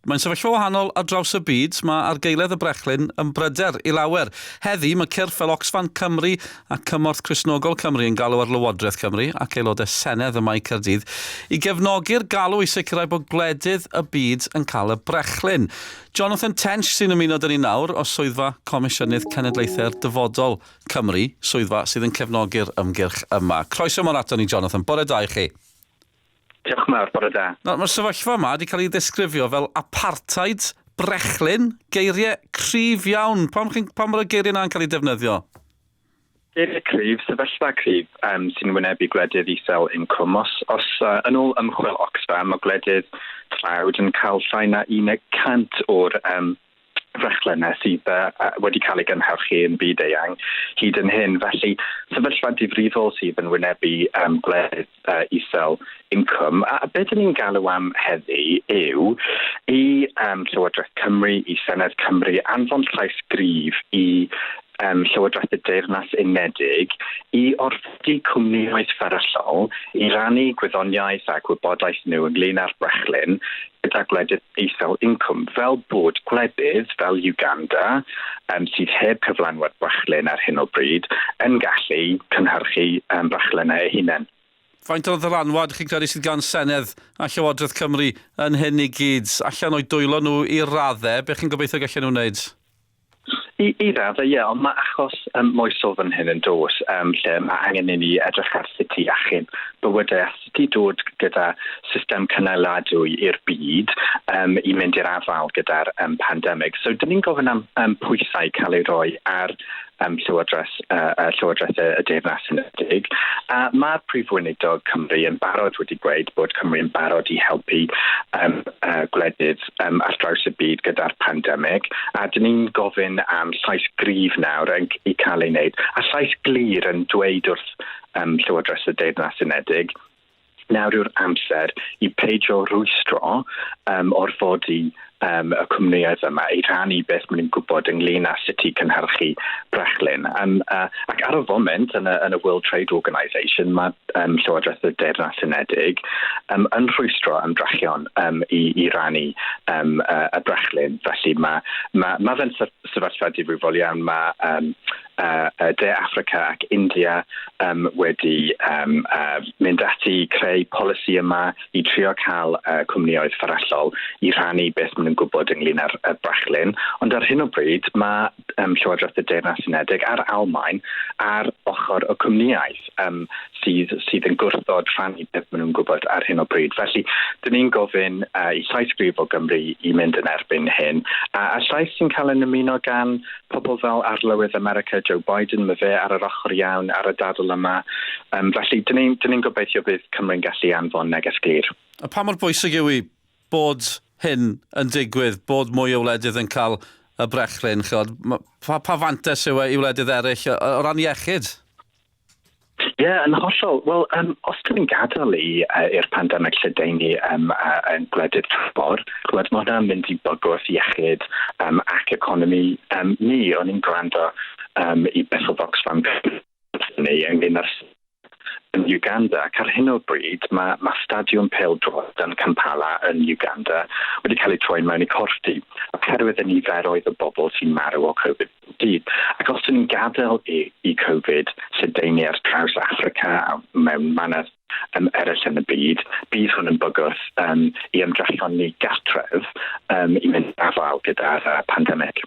Mae'n sefyllfa wahanol ar draws y byd, mae argaeledd y brechlyn yn bryder i lawer. Heddi, mae cyrff fel Oxfam Cymru a Cymorth Cristnogol Cymru yn galw ar Lywodraeth Cymru ac aelodau Senedd ym Mae Caerdydd i gefnogi'r galw i sicrhau bod gwledydd y byd yn cael y brechlyn. Jonathan Tench sy'n ymuno 'da ni nawr o Swyddfa Comisiynydd Cenedlaethau'r Dyfodol Cymru, swyddfa sydd yn cefnogi'r ymgyrch yma. Croeso mawr aton ni, Jonathan. Bore da i chi. Diolch yn fawr, bore da. Nawr, mae'r sefyllfa yma wedi cael ei ddisgrifio fel apartheid, brechlyn, geiriau cryf iawn. Pam, chi'n, pam mae'r geiriau yna'n cael eu defnyddio? Geiriau cryf, sefyllfa cryf sy'n wynebu gwledydd isel incwm. Os, os yn ôl ymchwil Oxfam, mae gwledydd tlawd yn cael llai na 1% o'r frechlynnau sydd wedi cael ei gynhyrchu yn byd eang hyd yn hyn. Felly, sefyllfa difrifol sydd yn wynebu gwledydd isel incwm. A beth dyn ni'n galw am heddi yw i Llywodraeth Cymru, i Senedd Cymru anfon llais gryf i Llywodraeth y Deyrnas Unedig i orfodi cwmnïoedd fferyllol i rannu gwyddoniaeth a gwybodaeth nhw ynglyn â'r brechlyn gyda gwledydd isel incwm, fel bod gwledydd fel Uganda, sydd heb cyflenwad brechlyn ar hyn o bryd, yn gallu cynhyrchu brechlynnau eu hunain. Faint o ddylanwad chi'n credu sydd gan Senedd a Llywodraeth Cymru yn hyn i gyd? Allan o'u dwylo nhw i raddau, beth chi'n gobeithio gallen nhw wneud? I raddau, ie, ond mae achos moesol fan hyn yn dos, lle mae angen i ni edrych ar sut i achub bywydau a sut i dod gyda system cynaladwy i'r byd i mynd i'r afael gyda'r pandemig. So, dyn ni'n gofyn am pwysau cael ei roi ar Llywodraeth, Llywodraeth y Deyrnas Unedig, a mae'r Prif Weinidog Cymru yn barod wedi gweud bod Cymru yn barod i helpu gwledydd ar draws y byd gyda'r pandemig, a dyn ni'n gofyn am llais gryf nawr i cael ei wneud, a llais glir yn dweud wrth Llywodraeth y Deyrnas Unedig, nawr yw'r amser i peidio rwystro orfodi y cwmnïoedd yma i rhannu beth maen nhw'n gwybod ynglyn â sut i cynhyrchu brechlyn. Ac ar y foment, yn y, yn y World Trade Organization, mae Llywodraeth y Deyrnas Unedig yn rhwystro ymdrechion i, i rannu y brechlyn. Felly mae, mae, mae fe'n sefyllfa difrifol iawn. Mae De Affrica ac India wedi mynd ati i creu polisi yma i trio cael cwmnïoedd fferyllol i rhannu beth maen nhw'n gwybod ynglyn â'r brechlyn. Ond ar hyn o bryd mae Llywodraeth y Deyrnas Unedig a'r Almaen ar ochr y cwmnïau sydd, sydd yn gwrthod rhannu beth maen nhw'n gwybod ar hyn o bryd. Felly, dyn ni'n gofyn i llais gryf o Gymru i mynd yn erbyn hyn, a llais sy'n cael ei ymuno gan pobl fel Arlywydd America Joe Biden, mae fe ar yr ochr iawn ar y dadl yma. Felly, dyn ni'n ni gobeithio bydd Cymru'n gallu anfon neges glir. A pa mor bwysig yw i bod hyn yn digwydd, bod mwy o wledydd yn cael y brechlyn? Chod, pa, pa fantes yw e i wledydd eraill o, o ran iechyd? Ie, yeah, yn hollol. Wel, os dyn ni'n gadael i i'r pandemig lledaenu yn gwledydd tramor, chymod, mae hwnna'n mynd i bygwth iechyd ac economi ni. O'n i'n gwrando i beth oedd Oxfam ni ynglyn â'r yn Uganda, ac ar hyn o bryd mae, mae stadiwm pêl-droed yn Kampala yn Uganda wedi cael ei troi mewn i corffdy oherwydd y niferoedd o bobl sy'n marw o Covid dydd. Ac os dyn ni'n gadael i, i Covid lledaenu ar draws Affrica a mewn mannau eraill yn y byd, bydd hwn yn bygwth i ymdrechion ni gartref i mynd afael gyda'r pandemig.